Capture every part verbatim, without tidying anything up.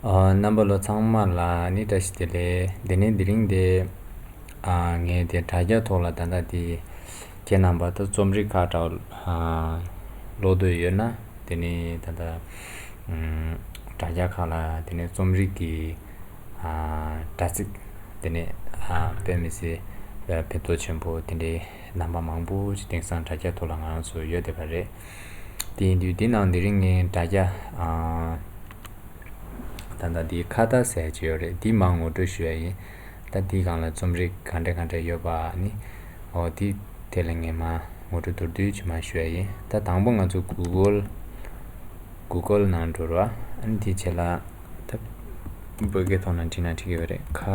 ཨ། རྣམ་པ་ལོ་ཚང་མ་ལ་ནི་བཀྲ་ཤིས་བདེ་ལེགས། དེ་ནས་དེ་རིང་དེ། ཨ། ངས་དེ་དྲ་རྒྱ་ཐོག་ལ་ད་ལྟ་དེ་ཁྱེད་རྣམ་པ་ད་རྩོམ་རིག་ཁག་འདྲ་བོ། ཨ། ཀློག་འདོད་ཡོད་ན། དེ་ནས་ད་ལྟ། ཨམ། དྲ་རྒྱ་ཁག་ལ་དེ་ནས་རྩོམ་རིག་གི། ཨ། དྲ་ཚིགས། དེ་ནས། ཨ། དཔེ་མི་སྲིད་ཕན་ཐོགས་ཆེན་པོ་དེ་འདྲའི་རྣམ་པ་མང་པོ་ཞིག་དེང་སང་དྲ་རྒྱ་ཐོག་ལ་ང་རང་ཚོ་ཡོད་བསྡད་པ་རེད། དེ་ཡིན་དུས་དེ་ནང་དེ་རིང་ངས་དྲ་རྒྱ། ཨ། ད་ལྟ་འདི་ཁ་བརྡ་ཟེར་གྱི་ཡོད་རེད། འདི་མར་ངོ་སྤྲོད་ཞུ་ཡ་ཡིན། ད་འདི་སྒང་ལ་རྩོམ་རིག་ག་འདྲ་ག་འདྲ་ཡོད་པ་ནི། འོ། འདི་དེ་ལ་ངས་མར་ངོ་སྤྲོད་མདོར་བསྡུས་ཅིག་མར་ཞུ་ཡ་ཡིན། ད་དང་པོ་ང་ཚོ་གུ་གལ། གུ་གལ་ནང་འགྲོ་རོགས། ཨ་ནི་དེའི་རྗེས་ལ་ད་བོད་སྐད་ཐོག་ནས་བྲིས་ན་འགྲིག་གི་ཡོད་རེད། ཁ་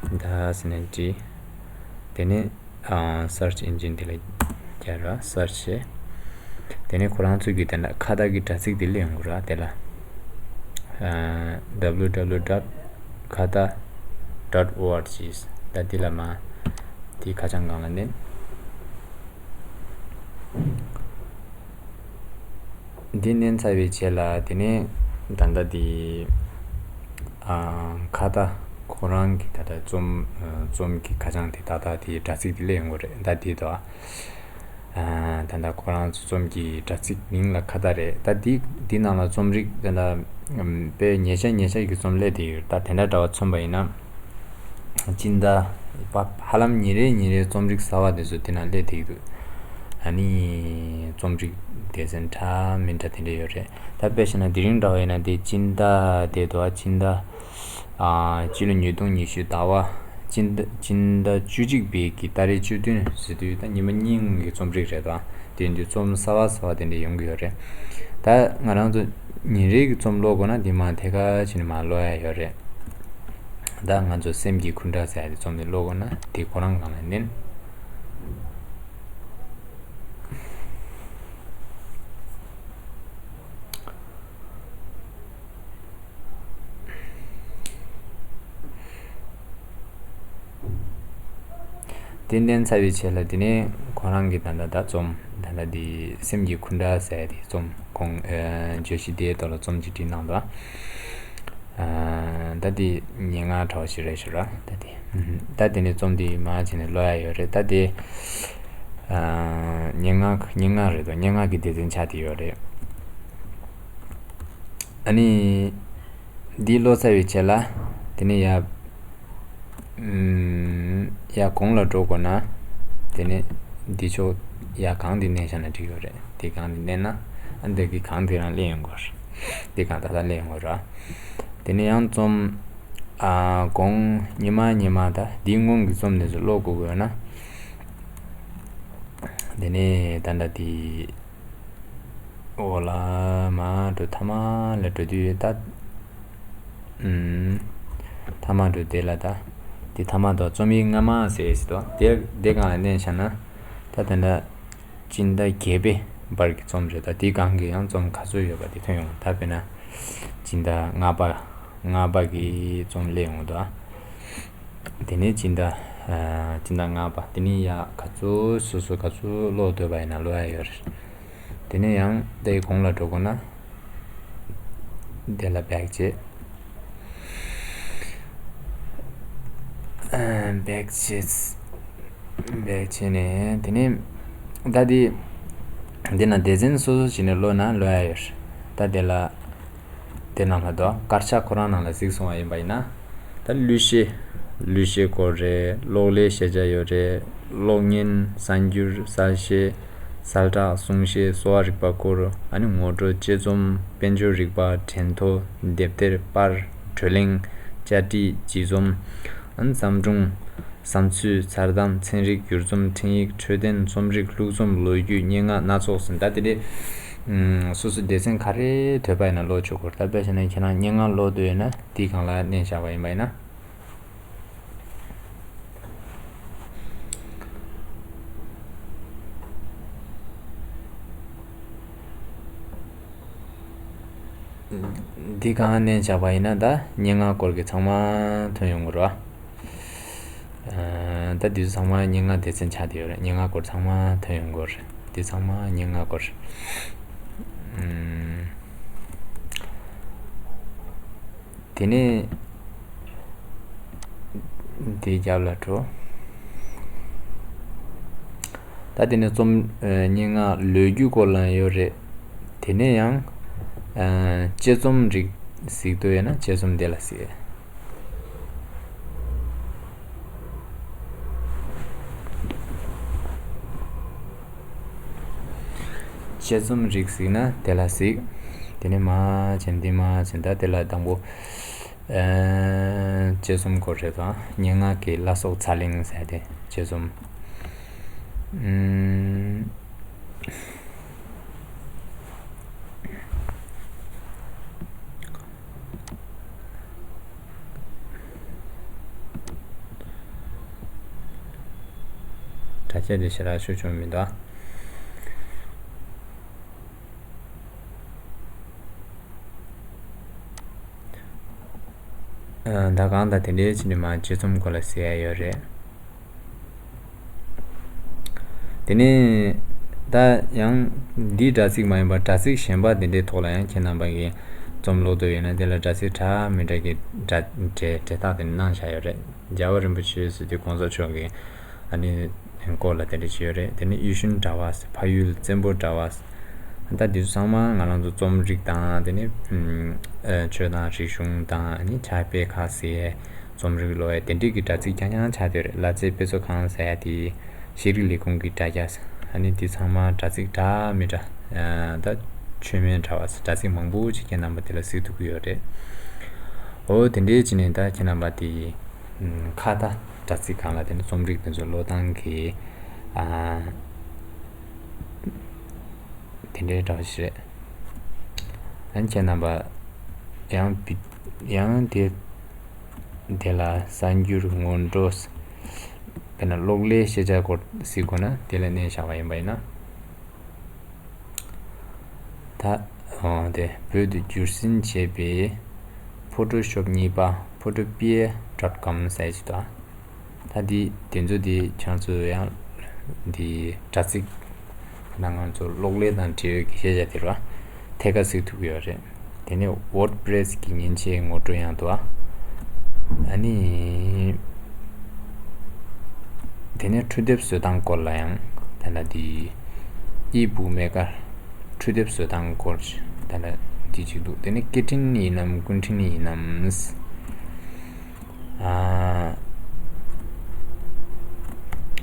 བརྡ་ཟེར་ནས་བྲིས། དེ་ནས། ཨ། སར་ཆི་ཨིན་ཇིན་དེ་ལ་རྒྱག་ར། སར་ཆི་བྱས། དེ་ནས་ཁོ་རང་ཚོ་གི་དེ་འདྲ་ཁ་བརྡ་གི་དྲ་ཚིགས་དེ་སླེབས་ཡོང་གི་ར། དེ་ལ། ཨ། W W W dot kata dot org། ད་འདི་ལ་མར་དེའི་ཁ་བྱང་སྒང་ལ་མནན། འདི་མནན་ཚར་བའི་རྗེས་ལ་དེ་ནས་ད་ལྟ་འདི། ཨ། ཁ་བརྡ་ཁོ་རང་གི་ད་ལྟ་རྩོམ། ཨ། རྩོམ་གྱི་ཁ་བྱང་དེ་ཏག་ཏག་དེའི་དྲ་ཚིགས་དེ་སླེབས་ཡོང་གི་རེད། ད་འདི་དོ། ཨ། ད་ལྟ་ཁོ་རང་ཚོ་རྩོམ་གྱི་དྲ་ཚིགས་མིང་ལ་ཁ་བརྡ་རེད། ད་འདི་འདི་ནང་ལ་རྩོམ་རིག་ད་ལྟ། ཨམ། དཔེ་ཉེ་ཆར་ཉེ་ཆར་གྱི་རྩོམ་སླེབས་བསྡད་ཡོད། ད་དེ་འདྲ་འདྲ་བ་མཚོན་པ་ཡིན་ན། སྤྱི་ཟླ་ཧ་ལམ་ཉིན་རེ་ཉིན་རེ་རྩོམ་རིག་གསར་བ་དེ་ཚོ་དེ་ན་སླེབས་བསྡད་ཀྱི་འདུག་ཨ་ནི་རྩོམ་རིག་སྡེ་ཚན་འདྲ་མི་འདྲ་དེ་འདྲ་ཡོད་རེད། ད་དཔེ་བཞག་ན་དེ་རིང་འདྲ་བ་ཡིན་ན་དེ་སྤྱི་ཟླ་དེ་དོ། སྤྱི་ཟླ། ཨ། སྤྱི་ལོ་ཉིས་སྟོང་ཉི་ཤུ་ཟླ་བ། སྤྱི་ཟླ་སྤྱི་ཟླ་བཅུ་གཅིག་པའི་གི་ཏ་རིག་བཅུ་བདུན་ཟེར་དུས་ད་ཉི་མ་གཉིས་སྔོན་གྱི་རྩོམ་རིག་རེད་དོ། དེ་ཡིན་དུས་རྩོམ་གསར་བ་གསར་བ་དེ་འདྲ་ཡོང་གི་ཡོད་རེད། ད་ང་རང་ཚོ་ཉིན་རེ་གི་རྩོམ་ཀློག་དགོས་ན་དེ་མར་ཐད་ཀར་བྱས་ནས་མར་ཀློག་ཡ་ཡོད་རེད། ད་ང་ཚོ་སེམས་ཀྱི་འཁུན་སྒྲ་ཟེར་ཡ་དེ་རྩོམ་དེ་ཀློག་དགོས་ན་དེ་ཁོ་རང་སྒང་ལ་མནན། དེ་མནན་ཚར་བའི་རྗེས་ལ་དེ་ནས་ཁོ་རང་གི་ད་ལྟ་ད་རྩོམ་ད་ལྟ་དེ་སེམས་ཀྱི་འཁུན་སྒྲ་ཟེར་ཡ་དེ་རྩོམ་གོང་། ཨ། བརྗོད་གཞི་དེའི་ཐོག་ལ་རྩོམ་ཅིག་བྲིས་གནང་འདུག་ཨ། ད་དེ་སྙན་ངག་འདྲ་བོ་ཞིག་རེད་ཤག་ར། ད་དེ། ཨུམ། ད་དེ་ནས་རྩོམ་དེ་མར་བྱས་ནས་ཀློག་ཡ་ཡོད་རེད། ད་དེ། ཨ། སྙན་ངག་སྙན་ངག་རེད་དོ། སྙན་ངག་གི་སྡེ་ཚན་ཆགས་བསྡད་ཡོད་རེད། ཨ་ནི། འདི་ཀློག་ཚར་བའི་རྗེས་ལ། དེ་ནས་ཡར། ཨུམ། ཡར་གོང་ལ་འགྲོ་དགོས་ན། དེ་ནས་འདི་ཕྱོགས་ཡར་གང་དེ་མནན་བཞག་ན་འགྲིག་ཡོད་རེད། དེ་གང་དེ་མནན་ན། ཨ། འདི་གི་གང་དེ་རང་སླེབས་ཡོང་གི་རེད། དེ་གང་ད་ལྟ་སླེབས་ཡོང་གི་རེད། དེ་ནས་ཡང་རྩོམ། ཨ། གོང་ཉི་མ་ཉི་མ་ད་འདིའི་སྔོན་གྱི་རྩོམ་དེ་ཚོ་ཀློག་དགོས་དགོས་ན། དེ་ནས་ད་ལྟ་དེ། འོ་ལ། མར་འགྲོ། ཐ་མ་ལ་འགྲོ་དུས་ད། ཨུམ། ཐ་མ་འགྲོ་དེ་ལ་ད། དེ་ཐ་མ་དོ། རྩོམ་ཡིག་སྔ་མ་ཟེར་ཟེར་དོ། དེ་དེ་སྒང་ལ་མནན་བཞག་ན། ད་དེ་འདྲ་སྤྱི་ཟླ་བརྒྱད་པའི་བར་གྱི་རྩོམ་རེད། ད་དེ་སྒང་གི་ཡང་རྩོམ་ག་ཚོད་ཡོད་པ་དེ་ཐོན་ཡོང་། ད་དཔེར་ན་སྤྱི་ཟླ་ལྔ་པ། ལྔ་པ་གི་རྩོམ་སླེབས་ཡོང་དོ། དེ་ནས་སྤྱི་ཟླ། ཨ། སྤྱི་ཟླ་ལྔ་པ། དེ་ནས་ཡར་ག་ཚོད་སོ་སོ་ག་ཚོད་ཀློག་འདོད་པ་ཡིན་ན་ཀློག་ཡ་ཡོད་རེད། དེ་ནས་ཡང་དེའི་གོང་ལ་འགྲོ་དགོས་ན། དེ་ལ་back བྱེད། ཨ། back བྱེད། back བྱས་ནས་དེ་ནས་ད་དེ། འདི་ན་སྡེ་ཚན་སོ་སོ་བྱས་ནས་ཀློག་ན་ཀློག་ཡ་ཡོད་རེད། ད་དེ་ལ། དེ་ནང་ལ་དོ། དཀར་ཆག་ཁོ་རང་ནང་ལ་གཟིགས་སོང་བ་ཡིན་པ་ཡིན་ན། ད་གླུ་གཞས། གླུ་གཞས་སྐོར་རེད། གློག་ཀླད་ཤེས་བྱ་ཡོད་རེད། གློག་བརྙན། གསར་འགྱུར། གསལ་བཤད། གསལ་བསྒྲགས། གསུང་བཤད། གསོ་བ་རིག་པ་སྐོར། ཨ་ནི་ངོ་སྤྲོད། དཔྱད་རྩོམ། དཔལ་འབྱོར་རིག་པ། དྲན་ཐོ། དེབ་ཐེར། པར། བགྲོ་གླེང་། བཅར་འདྲི། སྤྱི་རྩོམ། ཨ་ནི་བརྩམས་སྒྲུང་། བསམ་ཚུལ། མཚར་གཏམ། ཚན་རིག། བསྒྱུར་རྩོམ། འཕྲིན་ཡིག། འཕྲོད་བསྟེན། རྩོམ་རིག། ལྷུག་རྩོམ། ལོ་རྒྱུས། སྙན་ངག་སྣ་ཚོགས་ཟིན། ད་དེ་འདྲའི། ཨུམ། སོ་སོ་སྡེ་ཚན་ག་རེ་འདོད་པ་ཡིན་ན་ཀློག་ཆོག་གི་རེད། ད་དཔེ་བཞག་ན་ཁྱེད་རང་སྙན་ངག་ཀློག་འདོད་ཡོད་ན་དེའི་སྒང་ལ་མནན་བཞག་པ་ཡིན་པ་ཡིན་ན། འདི་སྒང་མནན་བཞག་པ་ཡིན་ན་ད་སྙན་ངག་སྐོར་གྱི་ཚང་མ་ཐོན་ཡོང་གི་རེད་བ། ཨ། ད་འདི་ཚོ་ཚང་མ་སྙན་ངག་སྡེ་ཚན་ཆགས་བསྡད་ཡོད་རེད། སྙན་ངག་སྐོར་ཚང་མ་ཐོན་ཡོང་གི་རེད། འདི་ཚང་མ་སྙན་ངག་སྐོར། ཨུམ། དེ་ནས་དེའི་རྒྱབ་ལ་འགྲོ། ད་དེ་ནས་རྩོམ་སྙན་ངག་ལོ་རྒྱུས་སྐོར་ལ་ཡོད་རེད། དེ་ནས་ཡང་དཔྱད་རྩོམ་རིགས་གཟིགས་འདོད་ཡོད་ན་དཔྱད་རྩོམ་དེ་ལ་གཟིགས། དཔྱད་རྩོམ་རིགས་གཟིགས་ན་དེ་ལ་གཟིགས། དེ་ནས་མར་ཕྱིན་འདི་མར་ཕྱིན། ད་དེ་ལ་དང་པོ་དཔྱད་རྩོམ་སྐོར་རེད་དང་། སྙན་ངག་གི་བླ་སྲོག་ཚ་གླིང་ཟེར་ཏེ་དཔྱད་རྩོམ། ཨུམ། དྲ་རྒྱ་དེ་ཞེ་དྲག་ཤུགས་ཆུང་མི་འདུག་ཨ། ད་གང་ལྟར་དེ་འདྲའི་ཕྱིན་ནས་མར་དཔྱད་རྩོམ་སྐོར་ལ་གཟིགས་ཡ་ཡོད་རེད། དེ་ནས་ད་ཡང་འདིའི་དྲ་ཚིགས་མ་ཡིན་པར་དྲ་ཚིགས་གཞན་པ་དེ་འདྲའི་ཐོག་ལ་ཡང་ཁྱེད་རྣམ་པ་གིས་རྩོམ་ཀློག་འདོད་ཡོད་ན་དེ་ལ་དྲ་ཚིགས་འདྲ་མི་འདྲ་གི་འབྲེལ་འབྲེལ་ཐག་དེ་གནང་བཞག་ཡོད་རེད། རྒྱལ་བ་རིན་པོ་ཆེ་ཟེར་དུས་གོང་ས་མཆོག་གི་ཨ་ནི་སྐོར་ལ་དེ་འདྲ་བྱས་ཡོད་རེད། དེ་ནས་གཡུ་ཞུན་དྲ་བ་ཟེར། ཕ་ཡུལ་བཙན་པོ་དྲ་བ་ཟེར། ད་འདི་ཚོ་ཚང་མ་ང་རང་ཚོ་རྩོམ་རིག་དང་དེ་ནས་ཆོས་དང་རིག་གཞུང་དང་ཨ་ནི་ཕྱག་དཔེ་ཁག་ཟེར། རྩོམ་རིག་ཀློག་ཡ་དེ་འདྲས་ཀྱི་དྲ་ཚིགས་རྐྱང་རྐྱང་ཆགས་བསྡད་རེད། གླ་རྩེ་དཔེ་མཛོད་ཁང་ཟེར་ཡ་དེ། ཤེས་རིག་ལས་ཁུངས་ཀྱི་དྲ་རྒྱ། ཨ་ནི་འདི་ཚང་མ་དྲ་ཚིགས་འདྲ་མི་འདྲ། ཨ་ད་ཆོས་མེད་དྲ་བ་ཟེར། དྲ་ཚིགས་མང་པོ་ཅིག་ཁྱེད་རྣམ་པ་དེ་ལ་གཟིགས་ཐུབ་ཀྱི་ཡོད་རེད། འོ་དེ་འདྲས་བྱས་ནས་ད་ཁྱེད་རྣམ་པ་དེ་ཁ་བརྡ་དྲ་ཚིགས་སྒང་ལ་དེ་ནས་རྩོམ་རིག་དེ་ཚོ་ཀློག་སྟངས་ཀྱི་ཨ་དེ་འདྲའི་འདྲ་བ་ཞིག་རེད། ཨ་ནི་ཁྱེད་རྣམ་པ་ཡང་བི་ཡང་དེ་དེ་ལ་གསར་འགྱུར་ངོ་སྤྲོད། དཔེར་ན་གློག་ཀླད་ཤེས་བྱ་སྐོར་གཟིགས་དགོས་ན་དེ་ལ་མནན་བཞག་པ་ཡིན་པ་ཡིན་ན། ད་འོ་དེ་བོད་དུ་བསྒྱུར་ཟིན་བྱས་པའི་ཕོ་ཊོ་ཤོབ་གཉིས་པ། ཕོ་ཊོ་པི་ཡེ་ཌོཊ་ཀོམ་ཟེར་ཅིག་འདུག་ད་འདི་དེ་ཚོ་འདི་ཁྱེད་ཚོ་ཡང་འདི་དྲ་ཚིགས་ནང་ང་ཚོ་གློག་ཀླད་དང་འབྲེལ་ཡོད་ཀྱི་ཤེས་བྱ་དེ་རེད་བ། ཐད་ཀར་གཟིགས་ཐུབ་ཀྱི་ཡོད་རེད། དེ་ནས་ཝོར་ཌི་པི་རེ་སི་གི་མཉེན་ཆས་ངོ་སྤྲོད་ཡང་འདུག་ཨ། ཨ་ནི་དེ་ནས་འཕྲུལ་དེབ་བཟོ་སྟངས་སྐོར་ལ་ཡང་ད་ལྟ་འདི་ཨི་བུག་མེ་ཀར་འཕྲུལ་དེབ་བཟོ་སྟངས་སྐོར་ད་ལྟ་འདི་གཅིག་འདུག་དེ་ནས་སྐད་འཕྲིན་ཡིན་ནམ་སྐུ་འཕྲིན་ཡིན་ནམ། ཨ།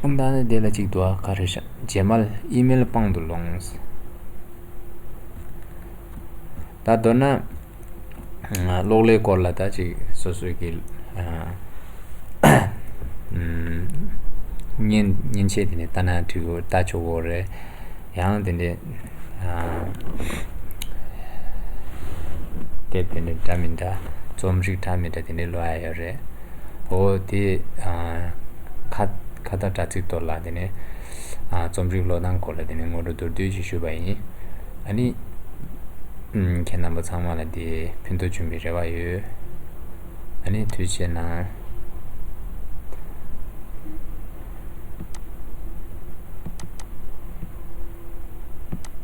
ཨམ་ད་ནི་དེ་ལ་གཅིག་འདུག་ཨ། ག་རེ་ཤག་རྗེས་མ་ལ་ཨི་མེལ་པང་དུ་ལོངས། ད་མདོར་ན་གློག་ཀླད་སྐོར་ལ་ད་ཅིག་སོ་སོའི་གི་ཨ་མཉེན་མཉེན་ཆས་དེ་ནས་ལྟ་ན་འགྲིག་གོ། ལྟ་ཆོག་གོ་རེད། ཡང་དེ་འདྲའི་ཨ་དེབ་དེ་འདྲ་འདྲ་མི་འདྲ། རྩོམ་རིག་འདྲ་མི་འདྲ་དེ་འདྲའི་ཀློག་ཡ་ཡོད་རེད། འོ་དེ་ཨ་ཁ་ཁ་བརྡ་དྲ་ཚིགས་ཐོག་ལ་དེ་ནས་ཨ་རྩོམ་རིག་ཀློག་སྟངས་སྐོར་ལ་དེ་ནས་ངོ་སྤྲོད་མདོར་བསྡུས་ཤིག་ཞུས་པ་ཡིན། ཨ་ནི་ཨམ་ཁྱེད་རྣམ་པ་ཚང་མ་ལ་དེ་ཕན་ཐོགས་བྱུང་བའི་རེ་བ་ཡོད། ཨ་ནི་ཐུགས་རྗེ་གནང་།